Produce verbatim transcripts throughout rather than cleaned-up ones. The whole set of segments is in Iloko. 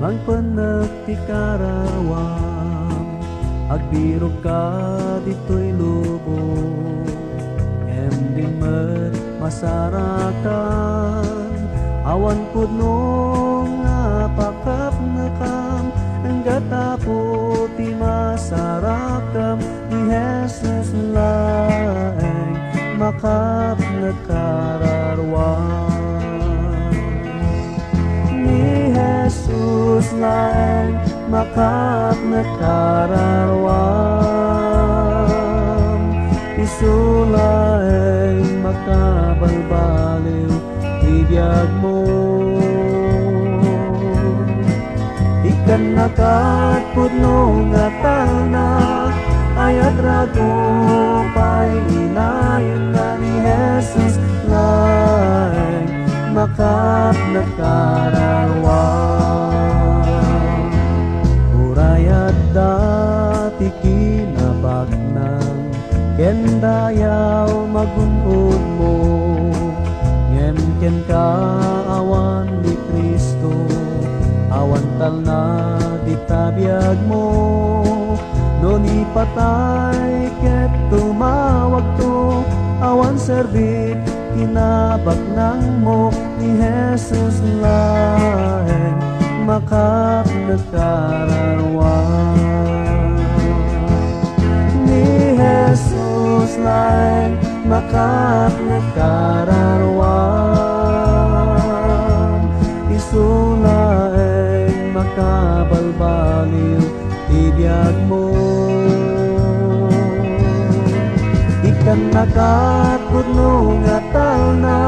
Mangpennek ti kararuam, agbirokka ditoy lubong, ngem di met masarakan. Awan pudno nga pakapnekam, engka ta pay ti masarakan. Ni Jesus laeng makapnek kararuam. Ni Jesus laeng makapnek kararuam. Isu laeng makabalbaliw ti biagmo. Ikannaka ket pudno nga talna, ayatrago pay, inayonna ni Jesus laeng makapnek kararuam. Uray adda ti kinabaknang ken dayaw magun-odmo, ngem kenka awan ni Cristo, awan talna dita biagmo. No ni patay ket tumawagto, awan serbit kinabaknangmo, ni Jesus laeng makapnek kararuam. Ni Jesus laeng makapnek kararuam. Isu laeng makabalbaliw ti biagmo. Ikannaka ket pudno nga talna,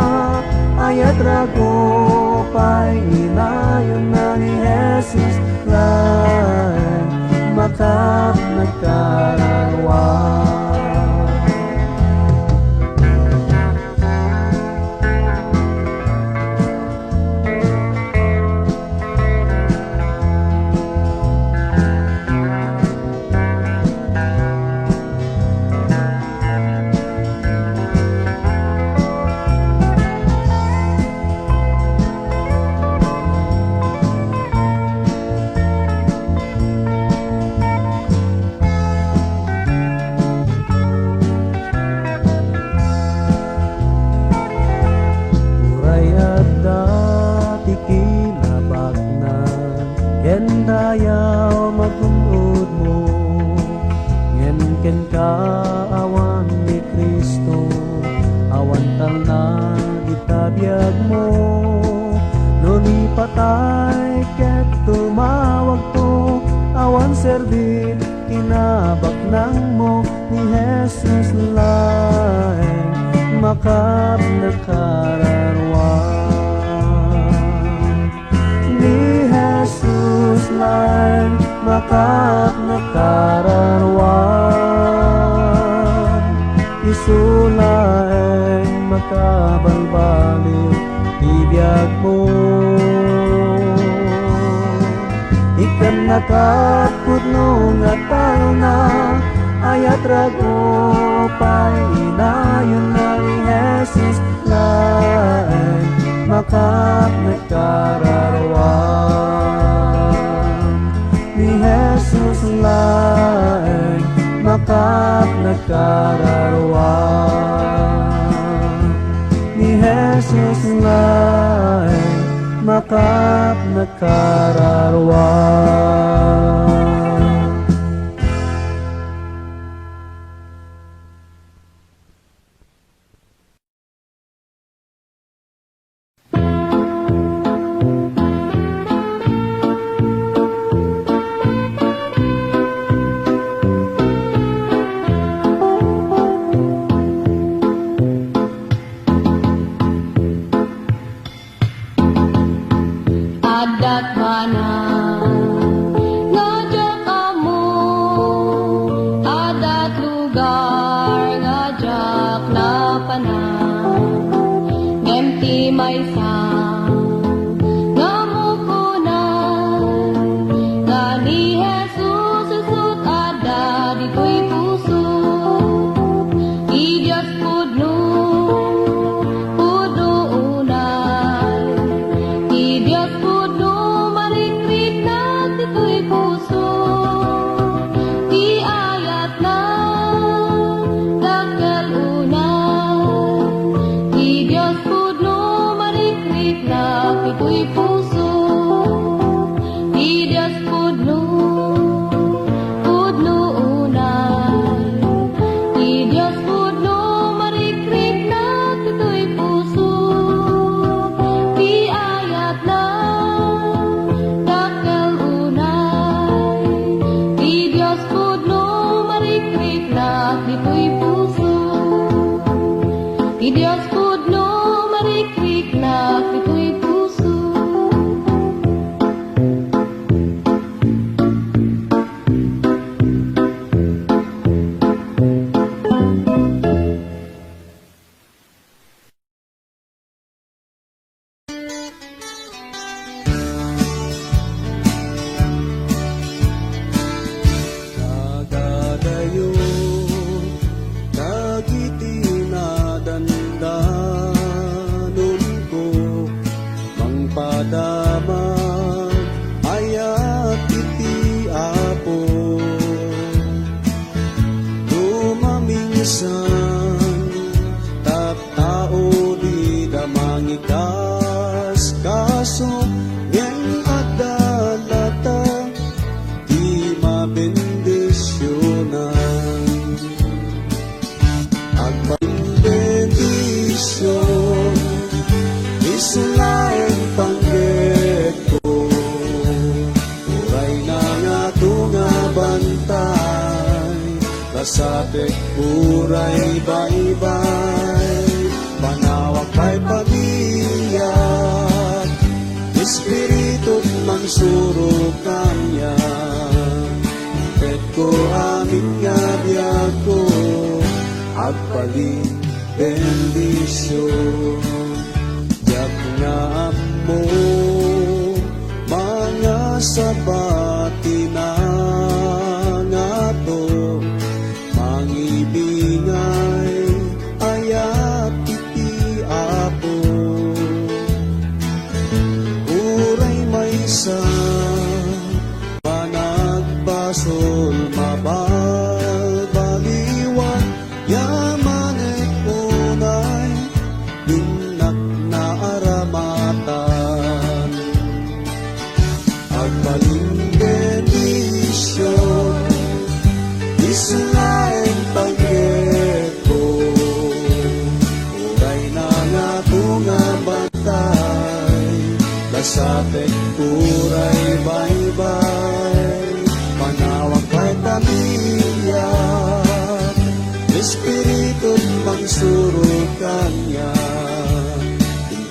ayatrago pay, inayonna ni Jesus laeng makapnek kararuam. Uray adda ti kinabaknang ken dayaw magun-odmo, ngem kenka awan ni Cristo, awan talna dita biagmo. No ni patay ket tumawagto, awan serbit kinabaknangmo, ni Jesus laeng makapnek kararuam. Ni Jesus laeng makapnek kararuam. Isu laeng makabalbaliw ti biagmo. Ikannaka ket pudno nga talna, ayatrago pay, inayonna ni Jesus laeng makapnek kararuam. Ni Jesus laeng makapnek kararuam. Ni Jesus laeng makapnek kararuam. Adda manen Satek uray baybay, manawag pay pamiliak, Espiritu mangsuro kaniak, petko amin nga biagko, agbalin bendision. Diak nga ammo, mangasaba ti nangato, mangibingay, ayat iti Apo. Uray maysa, managbasol, mabalbaliwan, yamanek unay, dinnak naaramatan. Agbalin bendision, isu nga panggepko, uray nangato nga bantay, kasatek uray baybay, manawag pay pamiliak, Espiritu mangsuro kaniak,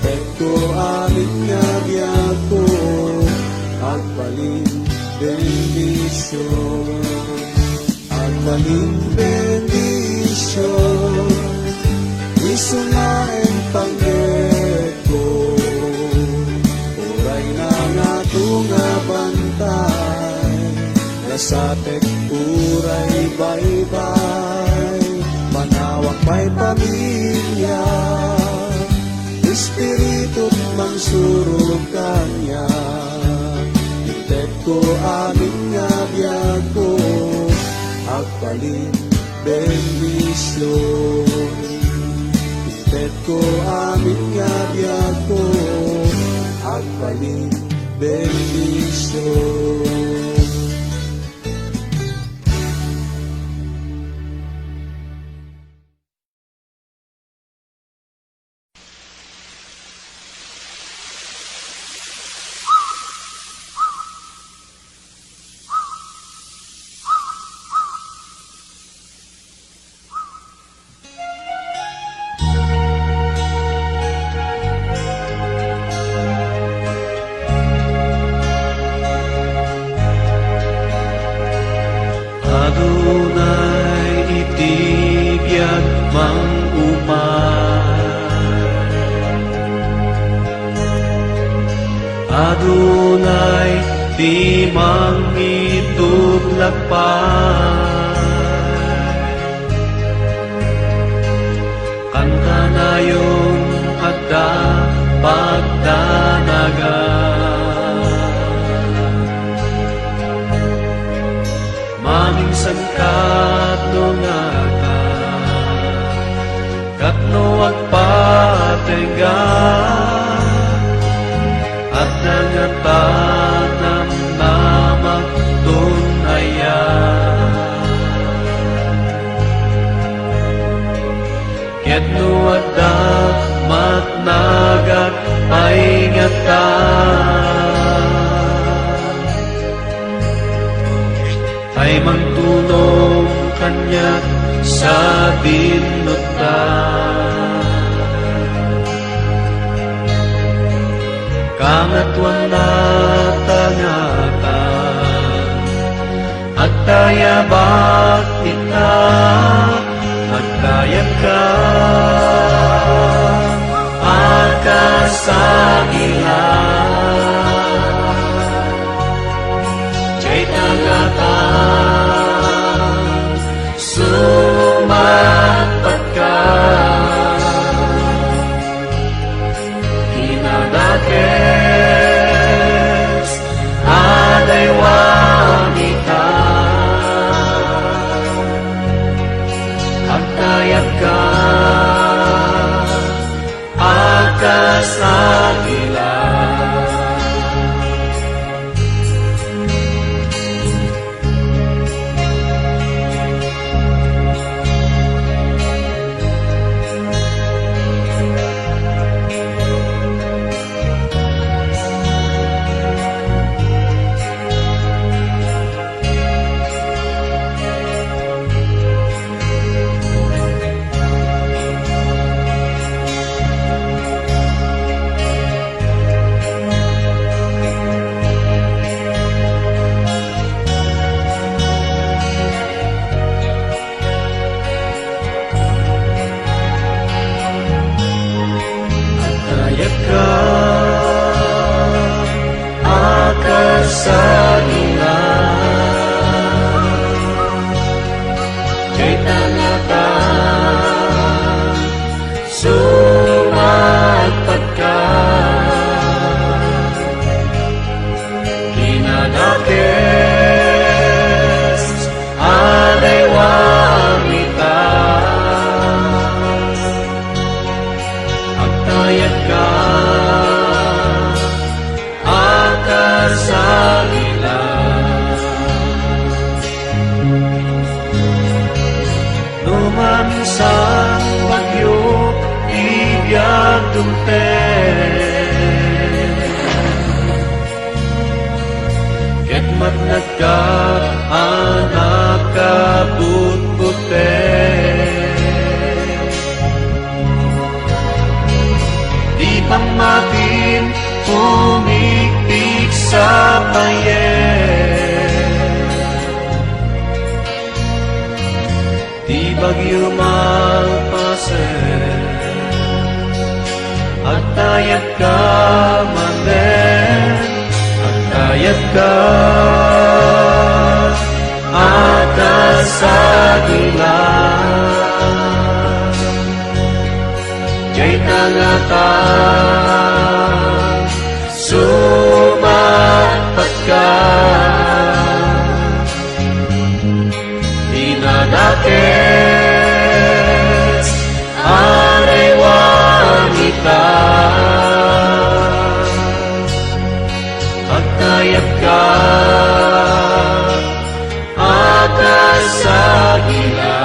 petko amin nga biagko, agbalin bendision. Agbalin bendision, isu nga panggepko, uray nangato nga bantay, kasatek uray baybay, manawag pay pamiliak, Espiritu mangsuro kaniak, petko amin nga biagko, agbalin bendision. Petko amin nga biagko, agbalin bendision. Adunay iti biag mangupay. Adunay ti mangitublak pay. Kantanayon adda pagdanagan. Mamingsan kat no ngata, kat no agpatengga, adda ngata namnama ton aya. Ket no adda matnagak pay ngata, ay mangtulong kaniak sadin no ta. Kangatoan ta ngata, agtayabak ita, agtayabka a kas agila. Dayta ngata, sumangpetka. Kinadakes a daywan ita, agtayabka a kas agila. Ket matnagka a nakabutbutek. Di pammatim pumikpik sa payek. Ti bagyo malpasen, agtayabka manen, agtayabka a kasagila. Dayta ngata, sumagpatka. Dinadakes a naiwan ita. Agtayabka a kasagila.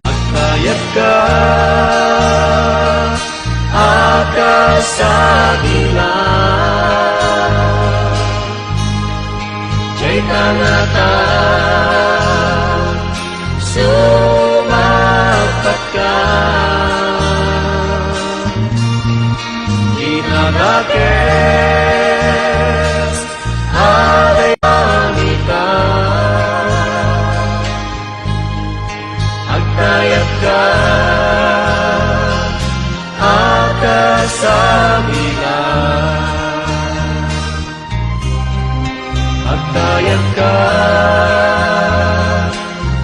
Agtayabka a kasagila. Dayta ngata, sumagpatka. Dinadakes a naiwan ita. Agtayabka a kasagila. Agtayabka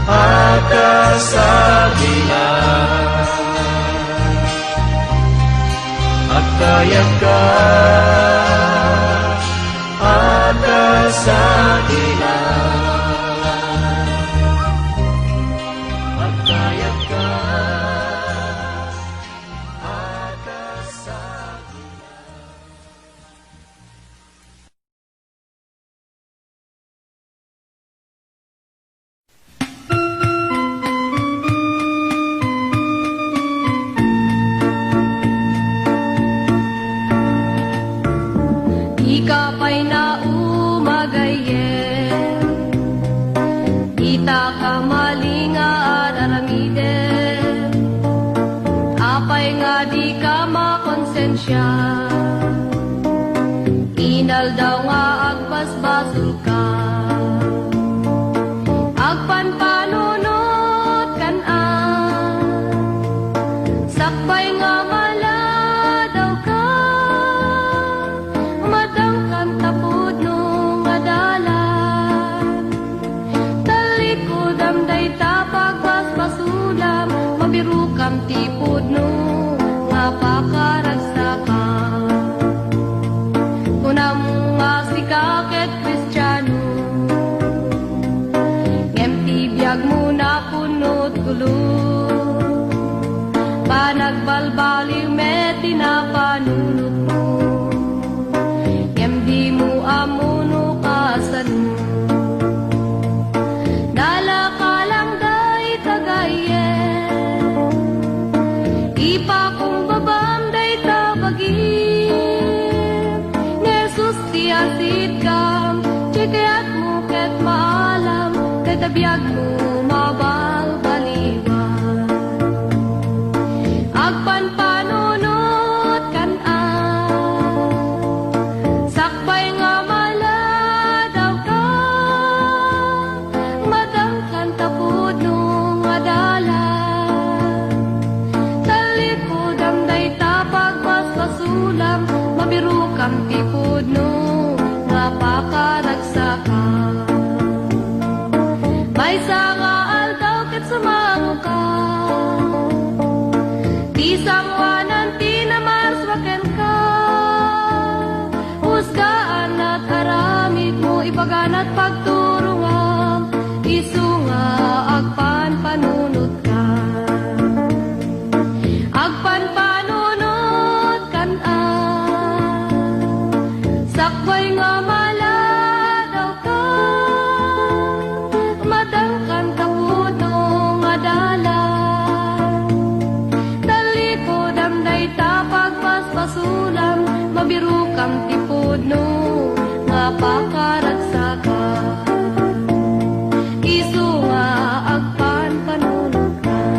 a kasagila. Agtayabka a kasagila. Agtayabka a kasagila. Dika pay nauma gayyem, dita ka malinga ad aramidem. Apay nga dika makonsensia? Inaldaw nga agbasbasolka. Agpanpanunotkan a sakbay nga maladawka, madangkan ta pudno nga dalan. Tallikudam dayta pagbasbasolam, mabirokam ti pudno nga pakaragsakam. Kunam nga sika ket Kristiano, ngem ti biagmo napunot gulo. Panagbalbaliw met ti napanunotmo, ngem dimo ammo no kasano. Nalaka lang dayta gayyem, ipakumbabam dayta bagim. Ni Jesus ti asitkam, ti kayatmo ket maalam, dayta biagmo mabalbaliwan. Agpanpanunotkan a sakbay nga maladawka, madangkan ta pudno nga dalan. Tallikudam dayta pagbasbasolam, mabirokam ti pudno nga pakaragsakam. Maysa nga aldaw ket sumangoka, ti sangoanan ti namarsua kenka. Husgaan at aramidmo, ibaganat pagturongam, isu nga agpanpanunotka. Agpanpanunotkan a sakbay nga maladawka, madangkan ta pudno nga dalan. Birukam ti pudno nga pakaragsakam, isu nga agpanpanunotkan.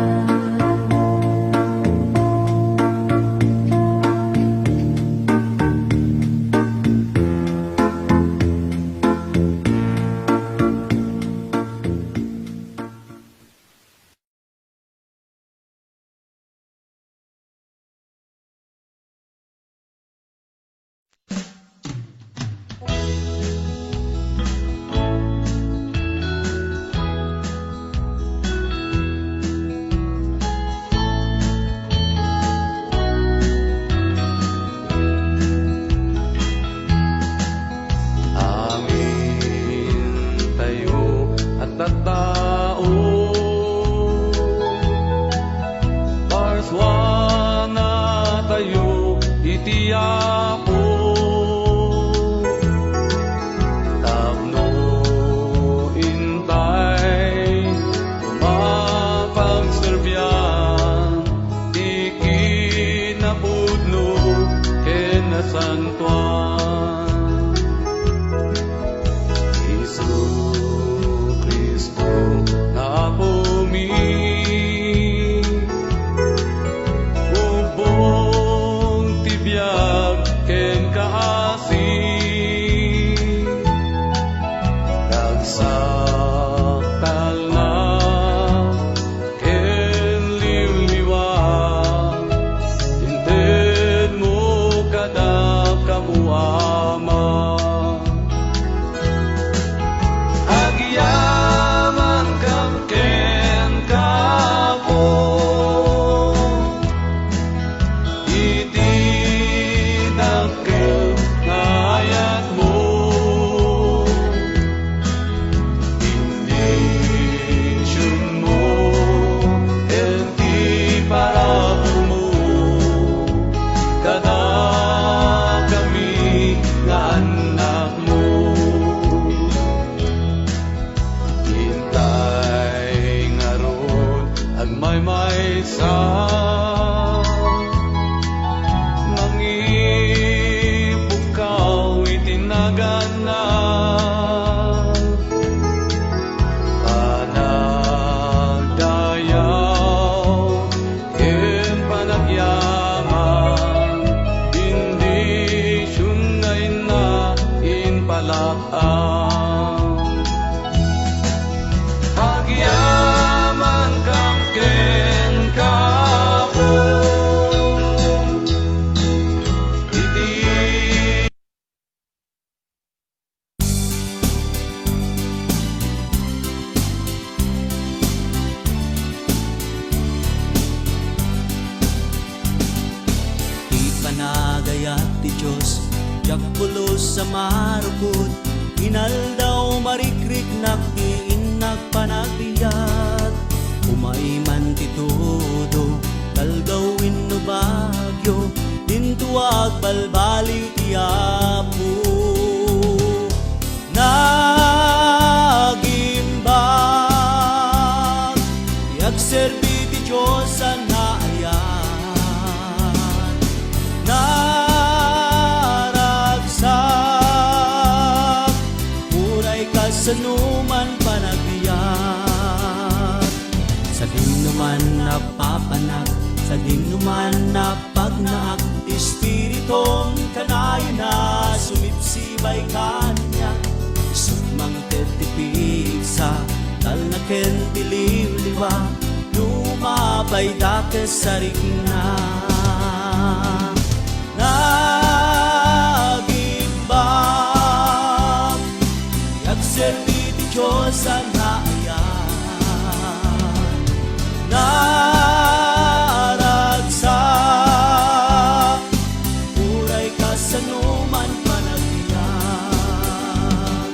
Amin tayo a tattao, parsuanatayo iti Apo tapno intay mapagserbian ti kinapudno ken nasantoan. Jesu-Cristo nga Apomi, ubbong ti biag ken kaasi, ragsak talna ken liwliwa, intedmo kadakam, O Ama. Agyamankam kenka, Apo, iti dakkel nga ayatmo. Bendisionmo ken ti paraburmo kadakami nga annakmo. Intay ngarud agmaymaysa, mangipukkaw iti naganna. Panagdayaw ken panagyaman, bendision nga inna impalak-am. Agyamankam kenka, Apo, iti Ti panagayat ti Dios, diak pulos a marukod. Inaldaw marikriknak ti innak panagbiag. Umay man ti tudo, talgaw wenno bagyo, dinto agbalbaliw ti Apo. Nagimbag ti agserbi ti Dios a naayat. Naragsak uray kasano man panagbiag. Sadinoman a papanak, sadinoman a pagnaak, Espiritum, kanayon a sumipsipay kaniak. Isut' mangted ti pigsa, talna ken ti liwliwa, lumapay dakes a rikna. Nagimbag ti agserbi ti Dios a naayat. Naragsak uray kasano man panagbiag.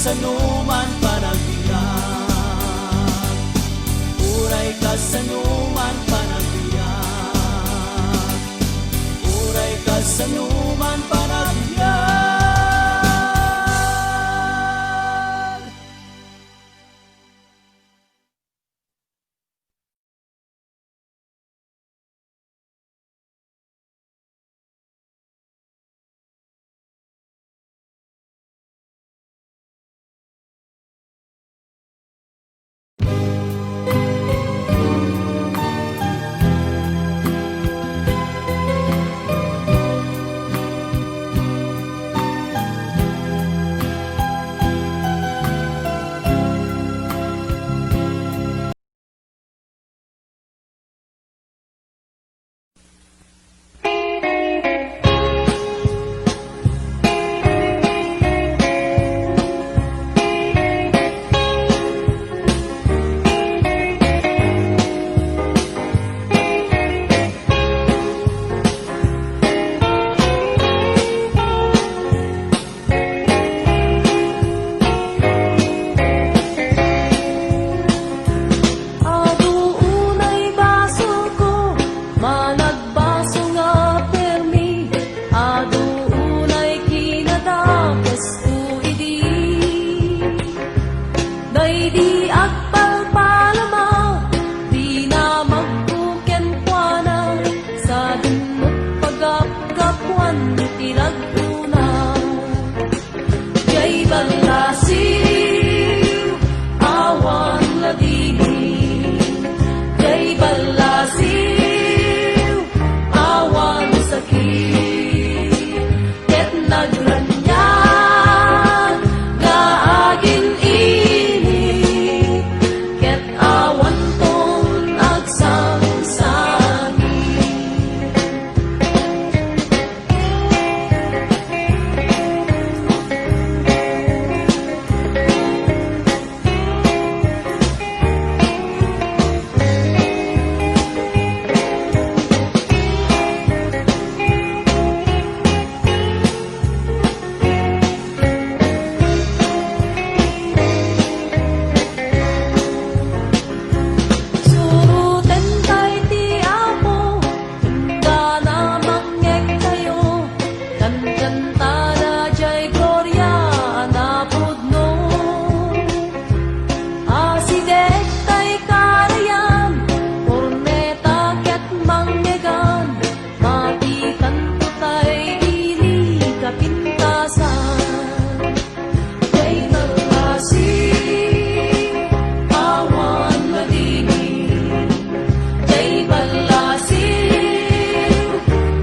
Kasanoman panagbiag, uray kasanoman panagbiag, uray kasanoman panagbiag. Adu unay basolko, managbaso nga permi. Adu unay kinadakesko idi. Daydi agpalpalama, dinamagko kenkuana, sadin met pagapgapuan ti laguna. Jay ballasiw, awan ladingit. Jay ballasiw, awan sakit. Ket nagraniag nga agin-init, ket awanton agsangsangit. Suroten tay ti Apo, inggana mangngegtayo, kankanta daydiay gloria a napudno. Asideg tay karayan, korneta ket mangngeggan, matikanto tay idi kapintasan. Jay ballasiw, awan madingit. Jay ballasiw,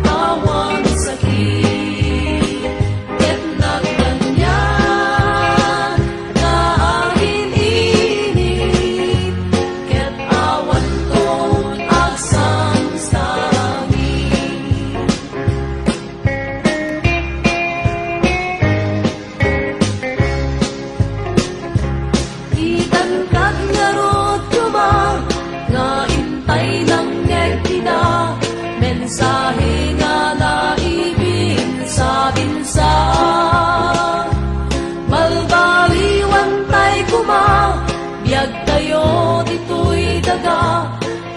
awan sakit. Ket nagraniag nga agin-init, ket awanton agsangsangit. Itan kad ngarud koma nga intay nangngeg dida, mensahe nga naibinsa-binsa. Balbaliwan tay koma, biagtayo ditoy daga,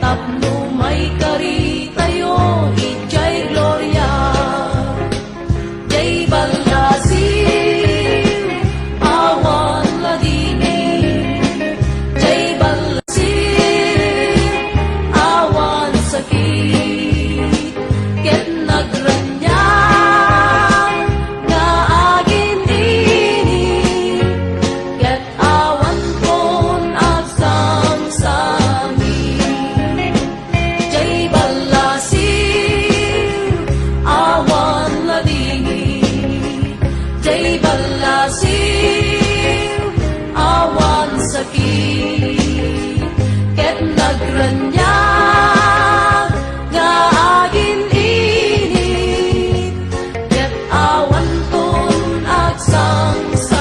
tapno maikaritayo idiay gloria. Jay ballasiw, awan ladingit. Jay ballasiw, awan sakit. Ket nagraniag nga agin-init, ket awanton agsangsangit. Jay ballasiw, awan ladingit. Jay ballasiw, awan sakit. Ket nagraniag nga agin-init, ket awanton agsangsangit.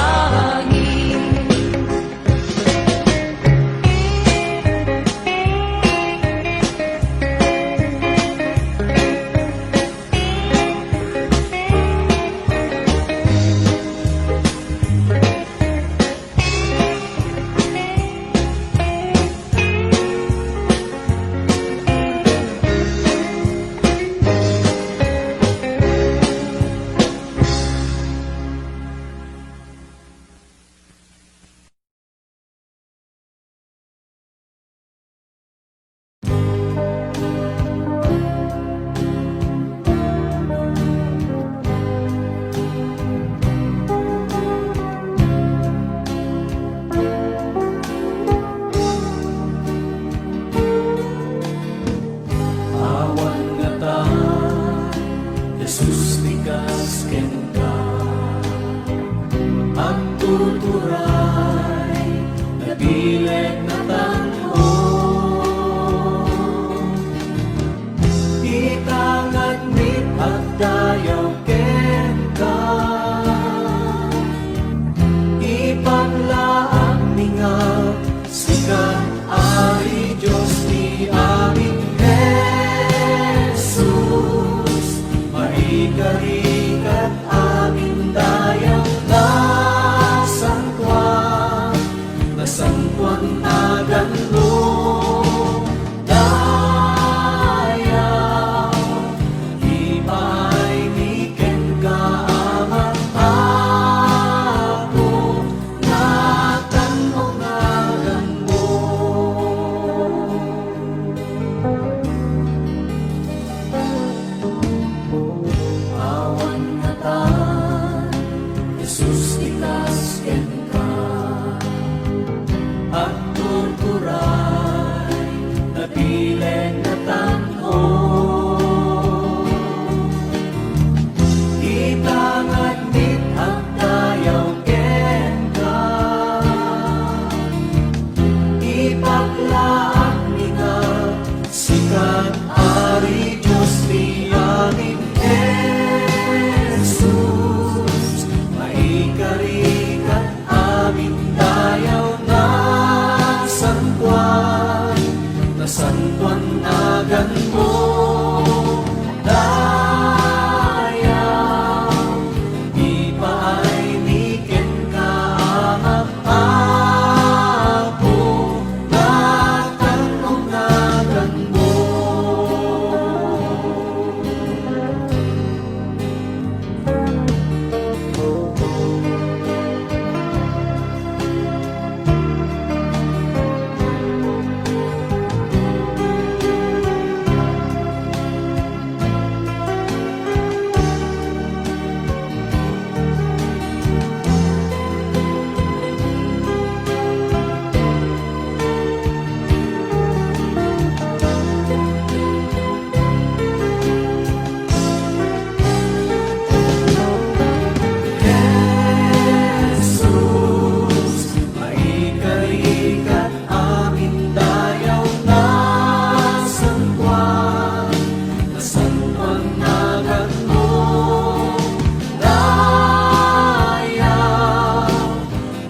Turay, nabileg na tan-o. Ita ngarud agdayaw kenka. Ipaglaak mi nga sika, Ari Dios ti amin, Jesus, maikarikat amin dayaw nga santoan, nasantoan naganmo. Dayaw, ipaay mi kenka, Ama, Apo, natan-o naganmo. Awan ngatan, Jesus, ti kas kenka. Agturturay, nabileg na tan-o. Ita ngarud agdayaw kenka. Ipaglaak mi nga sika, Ari Dios ti amin, Jesus, maikarikat amin dayaw nga santoan, nasantoan naganmo. Dayaw, ipaay mi kenka, Ama, Apo, natan-o naganmo. Jesus, maikarikat amin dayaw nga santoan, nasantoan naganmo. Dayaw,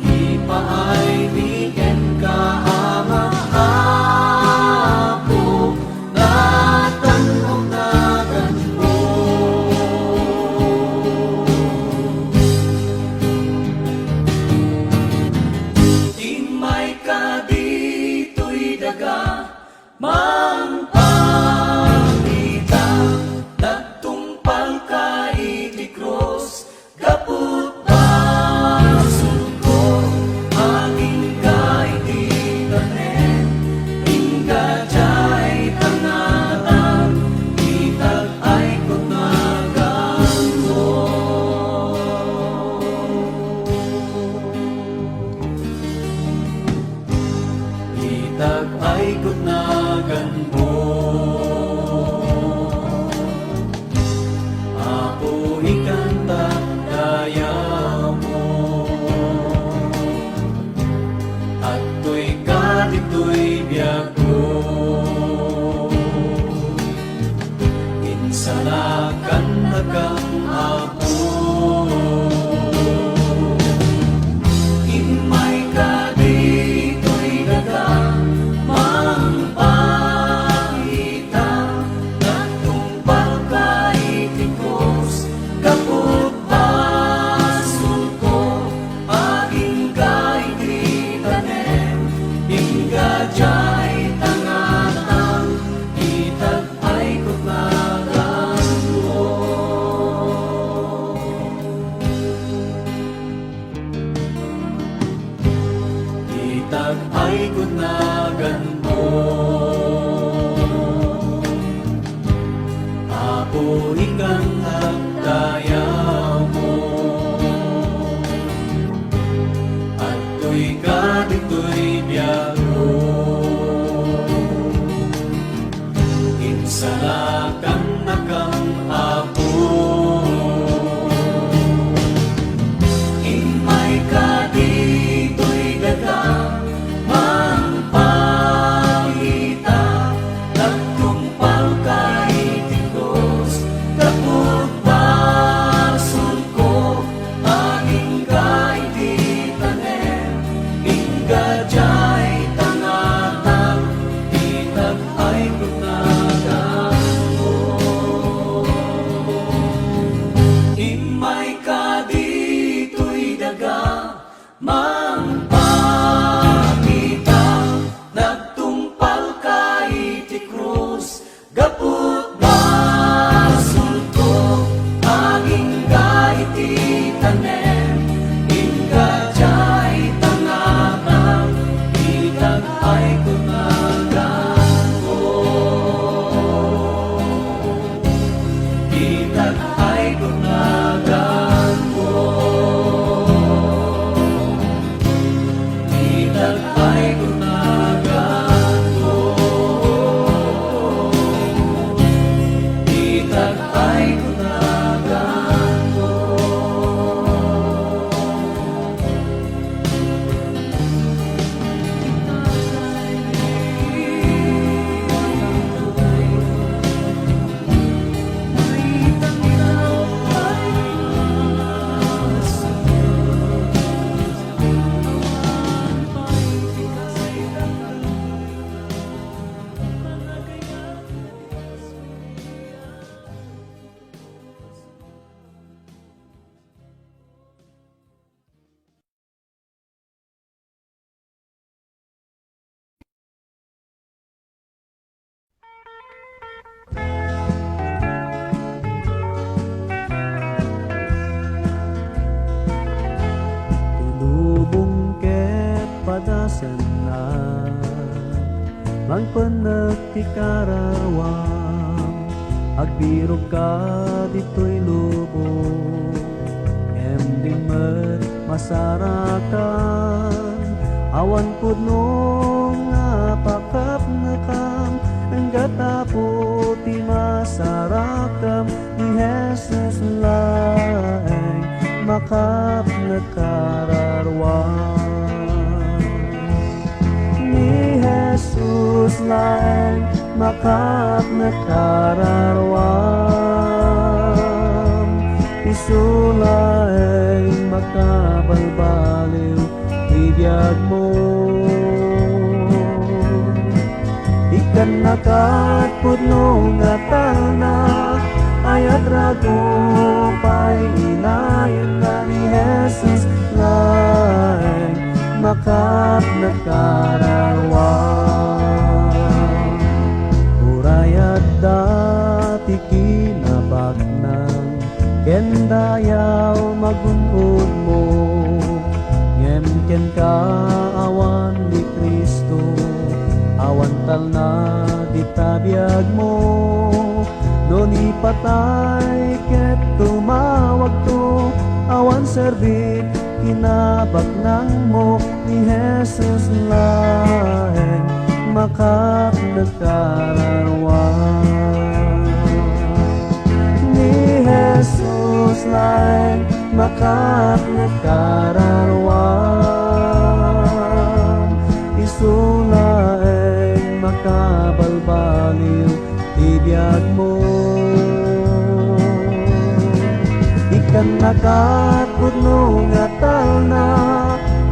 ipaay mi kenka, Ama, Apo, natan-o naganmo. Immayka ditoy daga, mangpakita, nagtungpalka iti krus, gapu ta basolko, agingga iti tanem, ingga diay tangatan, itag-aykon naganmo. Itag-aykon naganmo. Apo, ikantak dayawmo. Adtoyka ditoy biagko. Insalakannakam, Apo. Immayka ditoy daga, mangpakita, nagtungpalka iti krus, gapu ta basolko, agingga iti tanem, ingga diay tangatan, itag-aykon naganmo. Itag-aykon naganmo. Apo, ikantak dayawmo. Adtoyka ditoy biagko. Insalakannakam, Apo. Immayka Mangpakita, nagtungpalka iti krus, gapu ta basolko, agingga iti tanem, ingga diay tangatang, itagpayko naganko. Itagpayko naganko. Itagpayko naganko. Itagpayko naganko. Tulubong ket padasenna, mangpennek ti kararwam, agbirokka ditoy lubong, ngem di met masarakan, awan pudno nga pakapnekam, ngem gapu ti masarakam, ni Jesus laeng makapnek kararwam. Ni Jesus laeng makapnek kararwam, isu laeng makabalbaliw ti biagmo. Ikkannakat pudno nga talna, ayat rago pay inayonna ni Jesus laeng makapnek kararwam. Uray adda ti kinabaknang ken dayaw magun-odmo, ngem kenka awan ni Cristo, awan talna dita biagmo. No ni patay ket tumawagto, awan serbit kinabaknangmo, ni Jesus laeng makapnek kararwam. Ni Jesus laeng makapnek kararwam, isu laeng makabalbaliw ti biagmo. Ikkannakat pudno nga talna,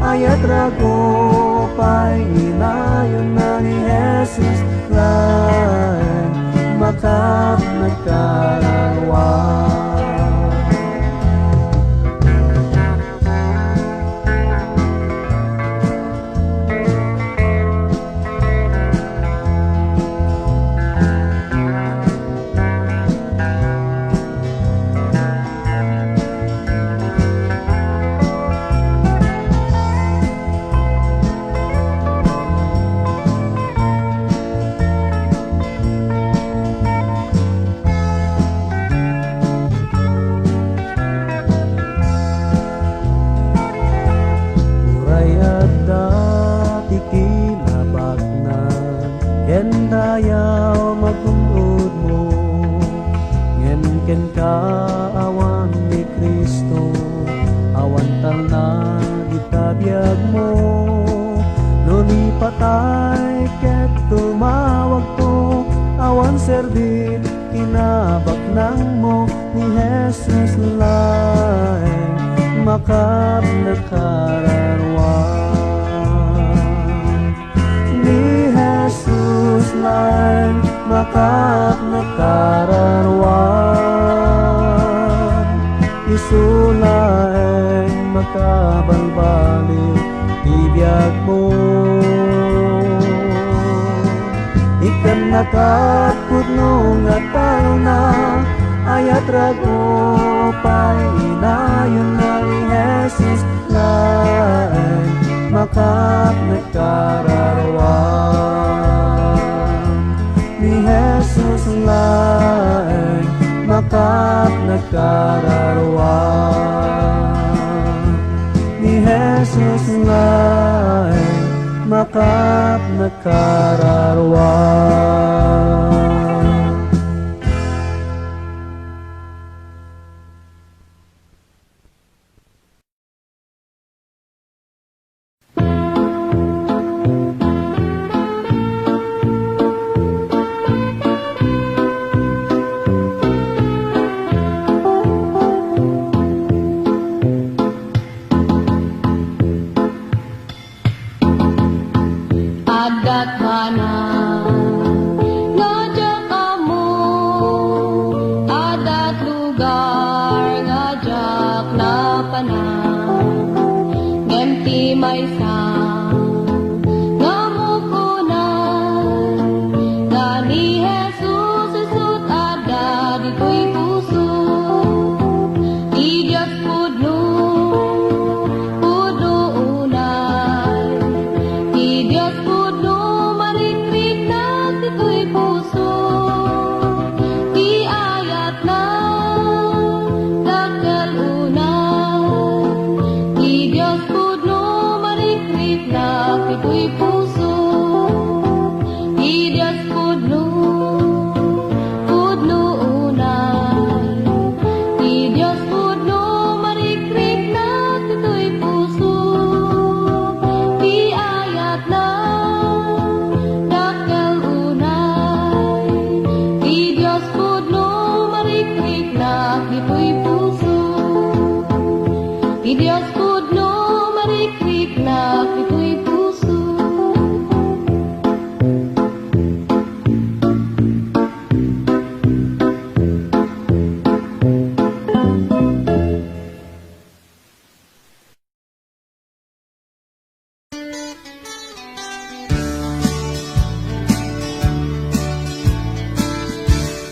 ayat rago pay inayonna ni Jesus laeng makapnek kararwam. Uray adda ti kinabaknang ken dayaw magun-odmo, ngem kenka awan ni Cristo, awan talna dita biagmo. No ni patay ket tumawagto, awan serbit kinabaknangmo, ni Jesus laeng makapnek kararwam. Ni Jesus laeng makapnek kararwam, isu laeng kabalbaliw ti biagmo. Ikkannaka pudno nga talna, ayatrago pay inayonna ni Jesus laeng makapnagkararua. Ni Jesus laeng makapnagkararua. Ni Jesus laeng makapnagkararua. Adda banag nga diak ammo, adda lugar nga diak napanan, ngem ti maysa nga mukunan nga ni Jesus isut' adda ditoy puso. Ti Dios pudno, pudno unay. Ti Dios pudno, marikriknak ditoy puso. Ti ayatna, dakkel unay. Ti Dios pudno, marikriknak ditoy puso. Ti Dios pudno, pudno unay. Ti Dios pudno, marikriknak ditoy puso. Ti ayatna, dakkel unay. Ti Dios pudno, marikriknak ditoy puso. Ti Dios pudno, marikriknak ditoy puso.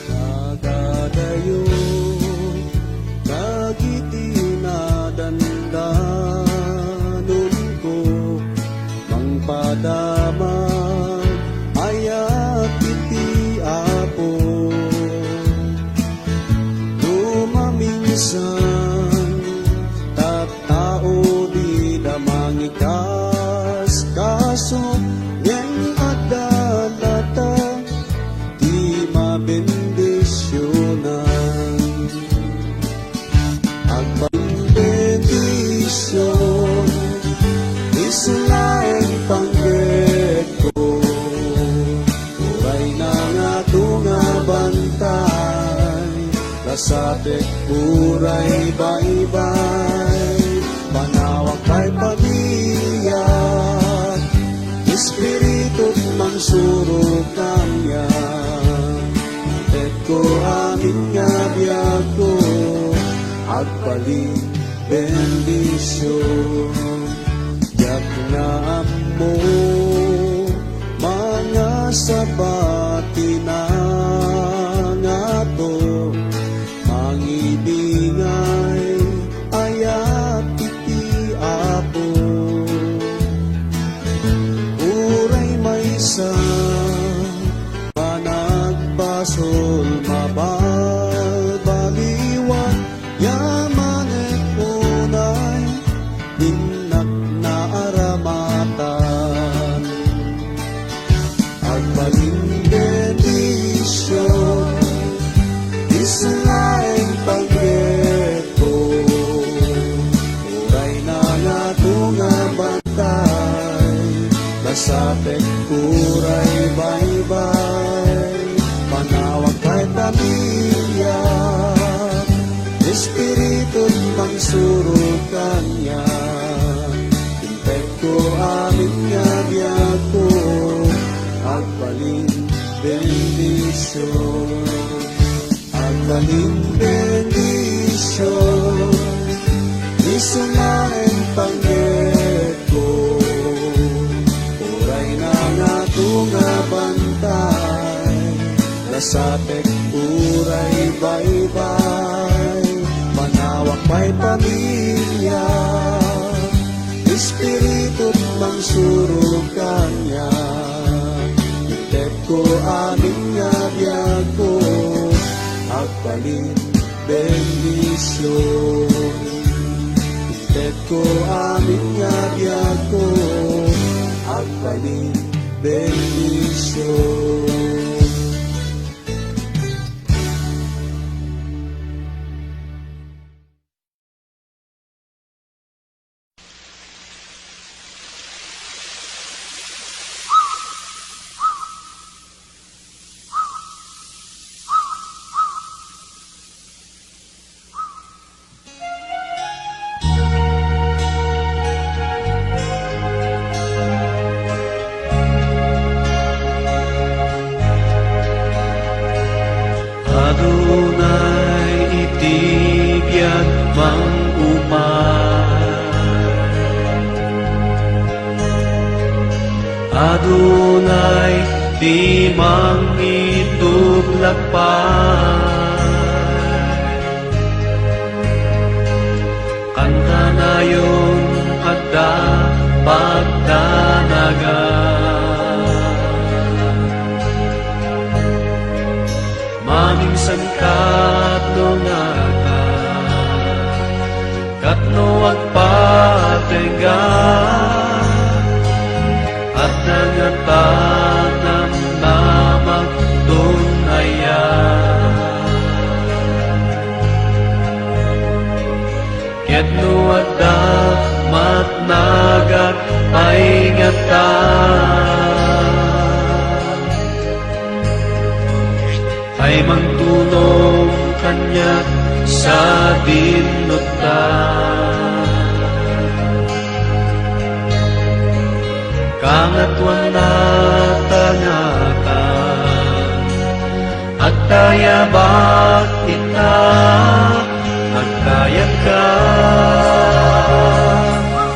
Nagadayo dagiti nadandanonko, mangpadamag ayat iti Apo. No maminsan, tattao dida mangikaskaso, ngem adda latta ti mabendisionan. Agbalin bendision, isu laeng panggepko. Uray nangato nga bantay, lasatek uray baybay, panawak pay pamiliak, Espirituk mangsuro kaniak. Integko amin nga biagko, agbalin bendision. Diak nga ammo mangasaba ti nangato, mangibingay ayat iti Apo. Uray maysa managbasol, mabalbaliwan, ya manen unay, dinak naaramatan. Agbalin bendision, isu laeng panggepko. Uray nangato nga bantay, lasatek uray baybay, panawak pay pamiliak, Espirituk mangsuro kaniak. Integko amin nga biagko, agbalin bendision. Agbalin bendision, isu nga Panggepko, uray nangato nga bantay, nasatek uray baybay, manawak pay pamilia, Espiritu mangsurog kaniak. Intedko amin nga biagko, agbalin bendision. Intedko amin nga biagko, agbalin bendision. Adunay iti biag mangupay. Adunay ti mangitublak pay. Kankanayon adda pagdanagan. Mamingsan kat no ngata, kat no agpatengga, adda ngata namnamak dun aya. Ket no adda matnagak pay ngata, ay mangtulong kaniak sadin nutta. Kangatoan ta ngata, agtayabak ita, agtayabka,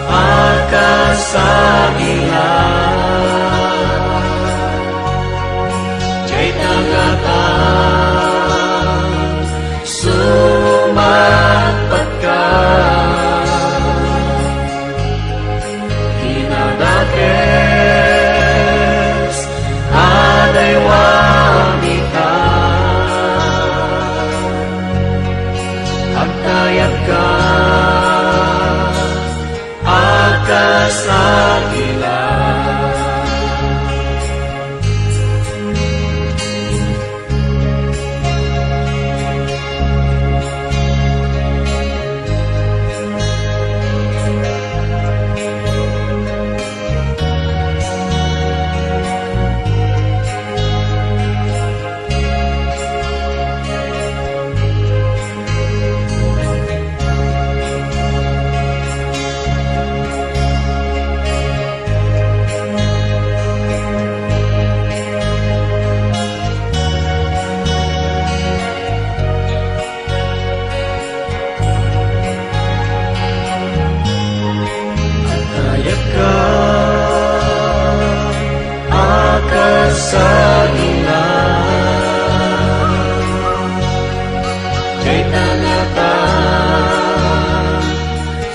a kasagila. Dayta ngata, sumangpatka. Kinadakes a daywam ita, agtayabka, a kasagila. Agtayabka a kasagila, dayta ngata,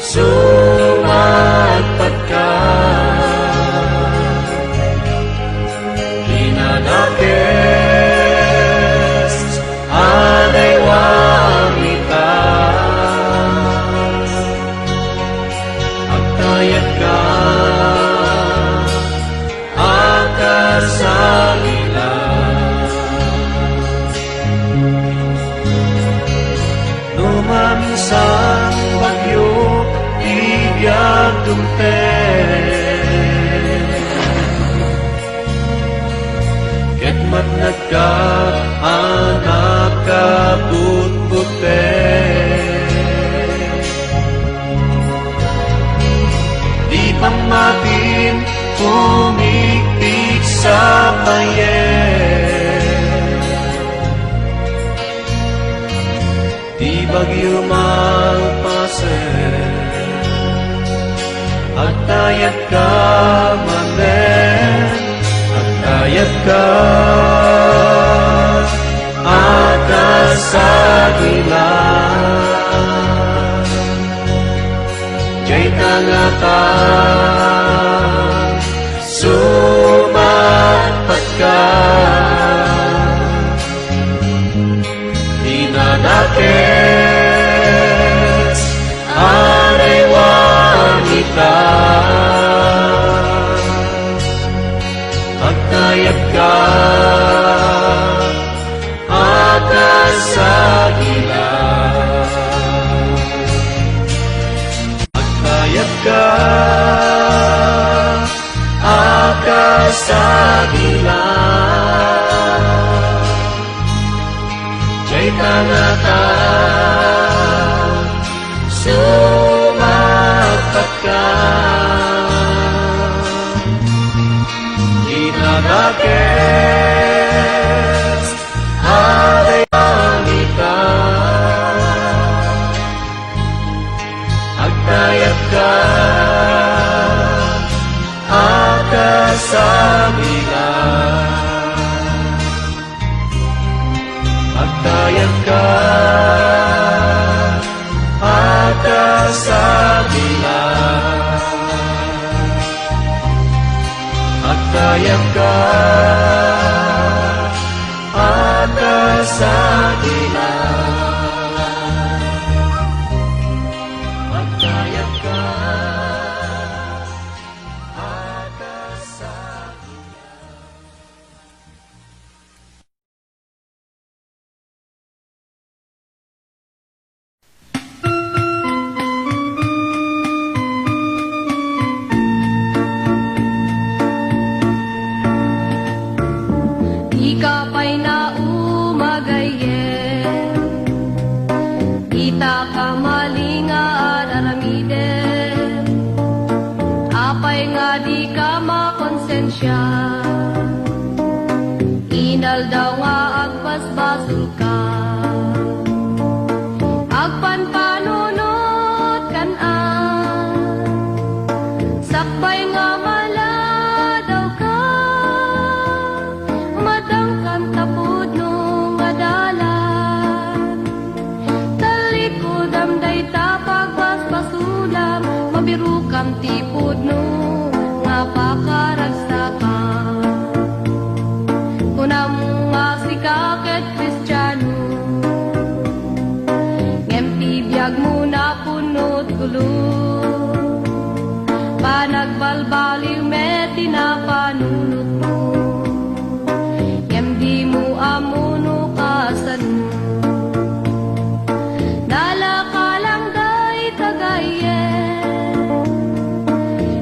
sumangpatka. Kinadakes a daywam ita, agtayabka, a kasagila. No maminsan bagyo ti biag dumteng, ket matnagka a nakabutbuteng. Di pammatim tumigpigsa payen. Ti bagyo malpasen, Agtayabka, amen. Agtayabka, a kasagila. Dayta nga tao, sumagpatka. Dinadakes a naiwan ita. Agtayabka, a kasagila. Agtayabka, a kasagila. Dayta nga tao, sumagpatka. Dinadakes a naiwan ita. Agtayabka, a kasagila. Agtayabka, a kasagila. Agtayabka, a kasagila. Agtayabka, a kasagila. Dika pay nauma gayyem, ita ka malinga ad aramidem. Apay nga dika makonsensia? Inaldaw nga agbasbasolka, agpanpanunotkan a sakbay nga maladawka, matangkan ta pudno nga dalan. Tallikudam dayta pagbasbasolam, mabirokam ti pudno nga pakaragsakam. Kunam nga sika ket Kristiano, ngem ti biagmo napunot gulo. Panagbalbaliw met ti napanunotmo. Ngem dimo ammo no kasano. Dalaka lang dayta gayyem,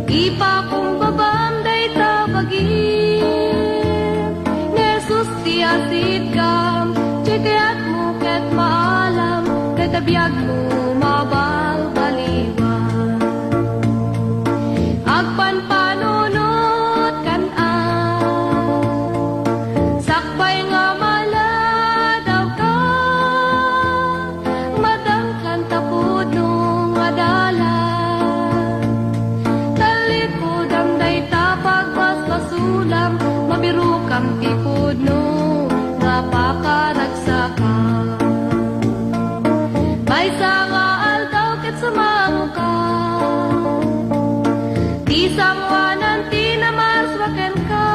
ipakumbabam dayta bagim. Ni Jesus ti asitkam, ti kayatmo ket maalam, dayta biagmo mabalbaliwan. Agpanpanunotkan a sakbay nga maladawka, matangkan ta pudno nga dalan. Tallikudam dayta pagbasbasolam, mabirokam ti pudno nga pakaragsakam. Maysa nga aldaw ket sumaruka, ti sangoanan ti namarsua kenka.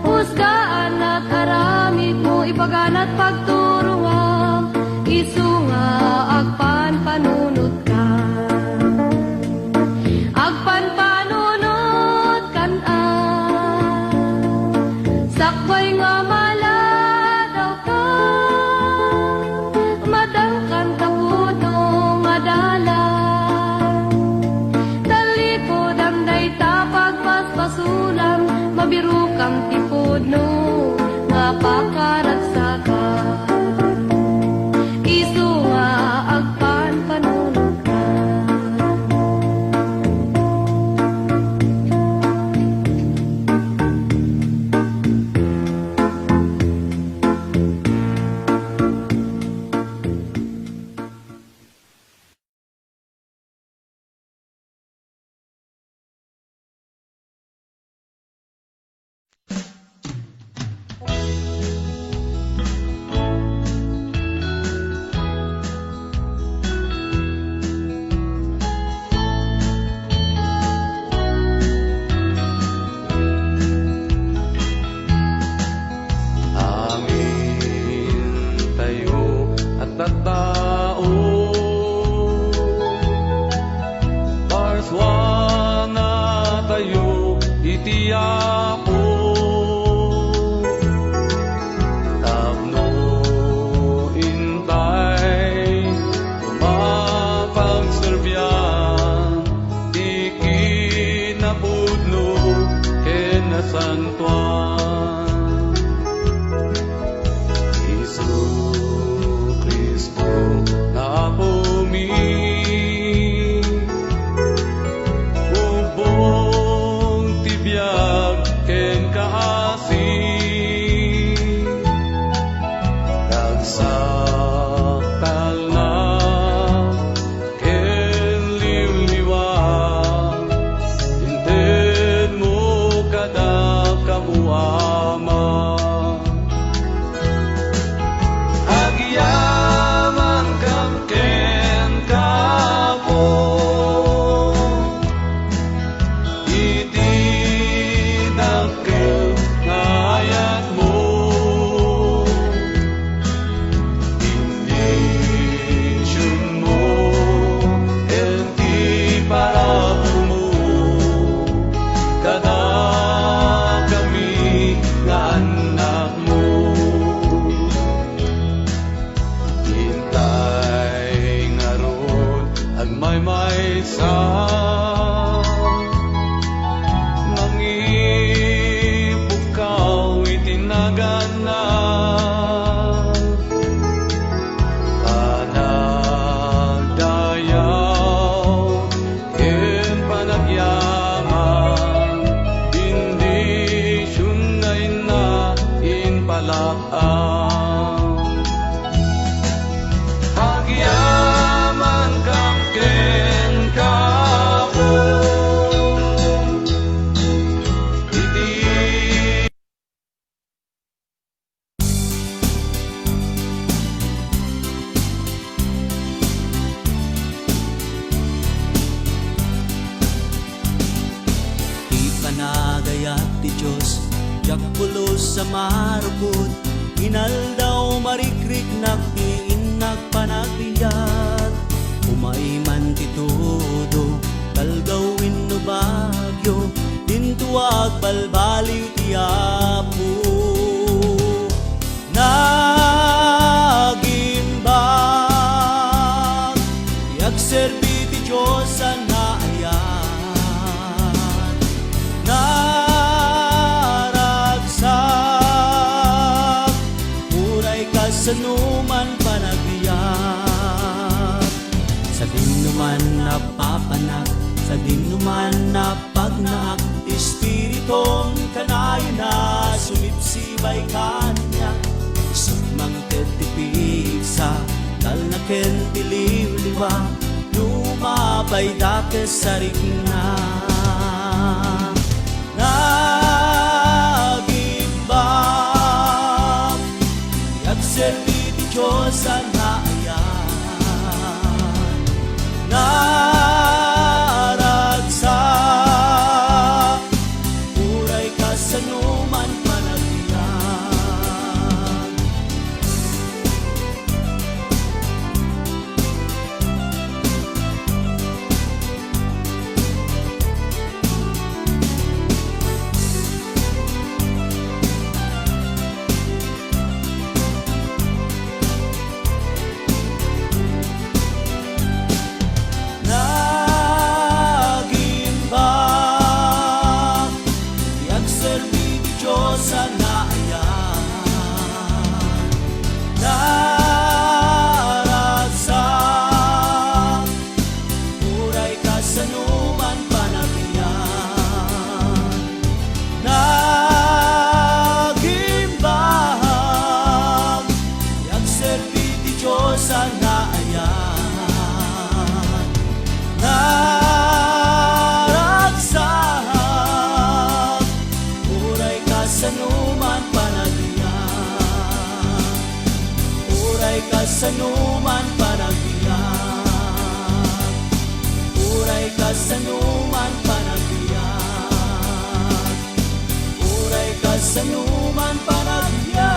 Husgaanat aramidmo, ipaganat pagturuam, isu nga agpanpanunotka. Agpanpanunotkan a sakbay nga maladawka, matangkan ta pudno nga dalan. Tallikudam dayta pagbasbasolam, mabirokam ti pudno nga pakaragsakam. Isu marukot, inaldaw marikriknak ti innak panagbiag. Umay man ti todo, taldaw wenno bagyo, dinto agbalbaliw ti Apo. Nagimbag ti agserbi ti Dios a naayat. Naragsak, uray kasano man panagbiag. Sadinoman napapanak, sadinoman napagnaak, ti Espiritum kanayon a sumipsibay kaniak. Isut' mangted ti pigsa, talnaken ti liwliwa, lumabay dakes a rikna. Nagimbag ti agserbi ti Dios a naayat. Naragsak, uray kasano man panagbiag. Nagimbag ti agserbi ti Dios a naayat. Naragsak, uray kasano man panagbiag. Nagimbag ti agserbi ti Dios a naayat. Naragsak, uray kasano man panagbiag. Uray kasano man panagbiag. Uray kasano man panagbiag. Uray kasano man panagbiag.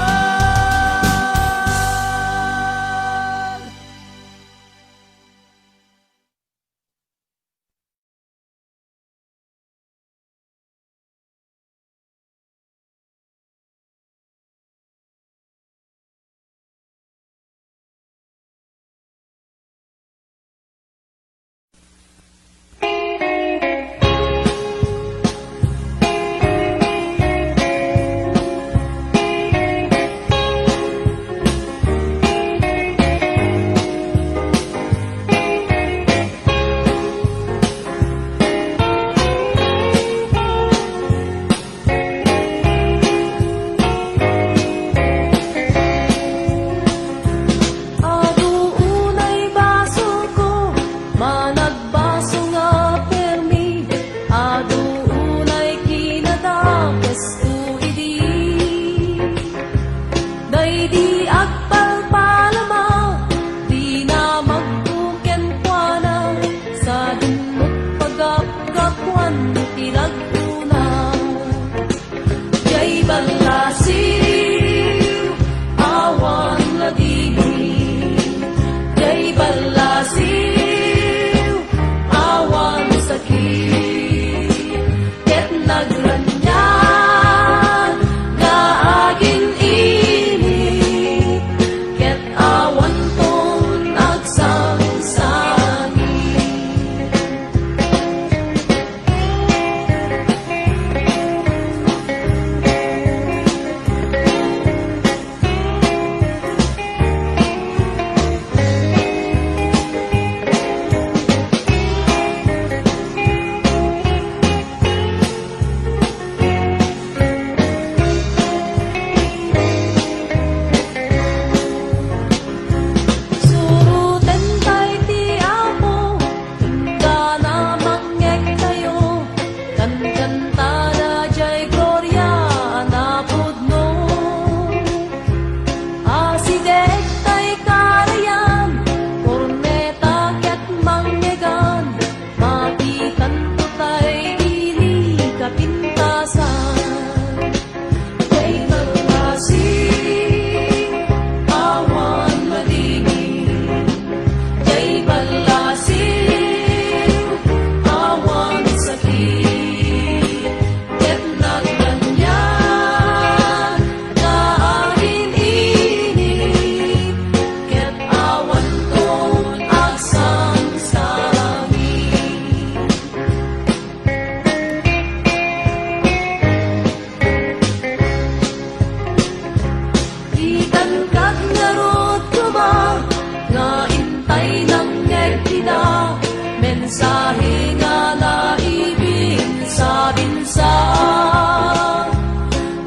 Ahi nga naibinsa-binsa,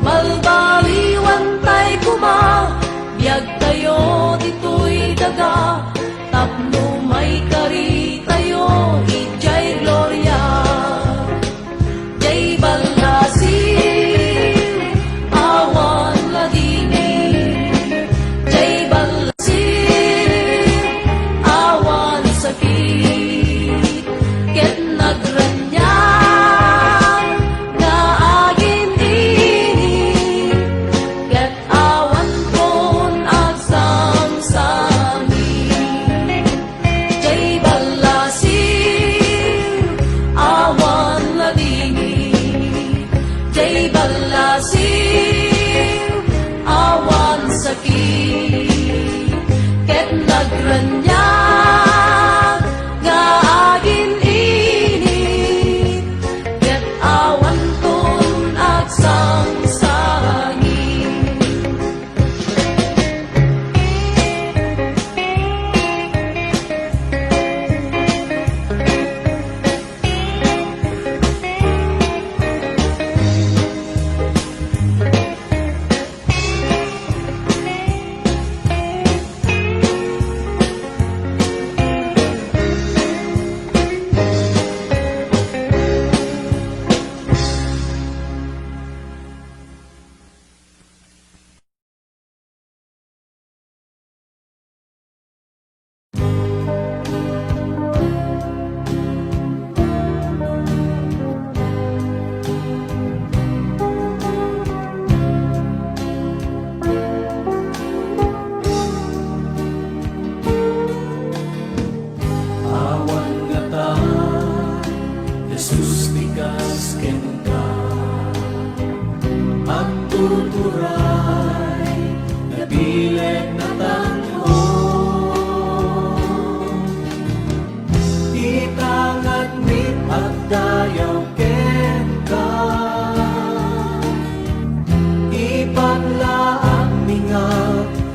balbaliwantay koma, biagtayo ditoy daga, tapno maikaritayo idiay gloria. Jay ballasiw, awan ladingit. Jay ballasiw, awan sakit. Ket nagraniag nga agin-init. Ket awanton agsangsangit. Jay ballasiw, awan ladingit. Jay ballasiw, awan sakit. Ket nagraniag nga agin-init. Ket awanton agsangsangit. Awan ngata, Jesus, ti kas kenka. Agtuturay, nabileg, natanho. Ita ngarud agdayaw kenka. Ipanlaanmi nga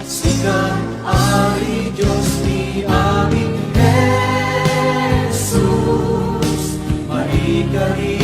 sika, Ari Dios ti amin, Jesus, maikari